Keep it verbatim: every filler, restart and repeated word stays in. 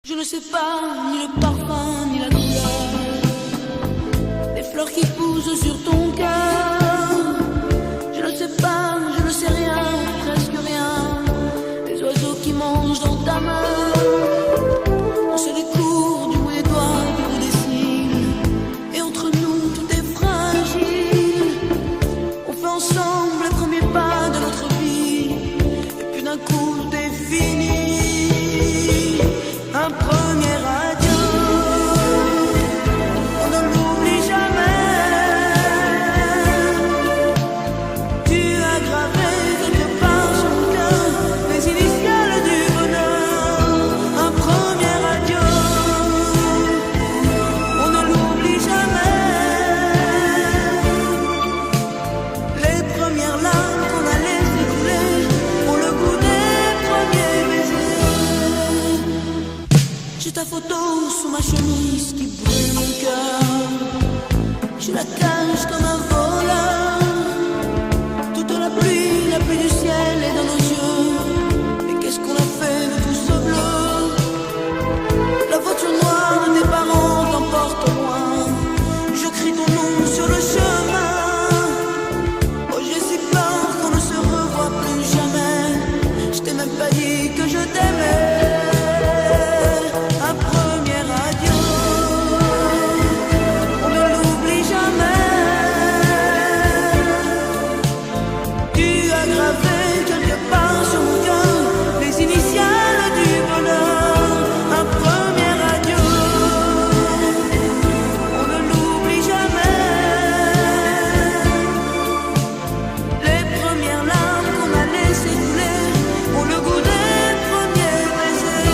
Je ne sais pas ni le parfum ni la couleur des fleurs qui poussent sur ton cœur. Je ne sais pas, je ne sais rien, presque rien, des oiseaux qui mangent dans ta main. On se les court du bout des doigts, du bout des cils. Et entre nous, tout est fragile. On fait ensemble les premiers pas de notre vie. Et puis d'un coup, c'est fini. Un premier adieu, on ne l'oublie jamais. Tu as gravé quelque part sur mon cœur les initiales du bonheur. Un premier adieu, on ne l'oublie jamais. Les premières larmes qu'on a laissé couler ont le goût des premiers baisers. J'ai ta photo sous ma chemise qui brûle mon cœur. Je la cache comme un voleur. Toute la pluie, la pluie du ciel est dans nos yeux. Mais qu'est-ce qu'on a fait de tout ce bleu ? La voiture noire de tes parents t'emporte loin. Je crie ton nom sur le chemin. Oh, j'ai si peur qu'on ne se revoie plus jamais. Je t'ai même pas dit que je t'aimais. Un premier adieu, on ne l'oublie jamais. Tu as gravé quelque part sur mon cœur les initiales du bonheur. Un premier adieu, on ne l'oublie jamais. Les premières larmes qu'on a laissé couler ont le goût des premiers baisers.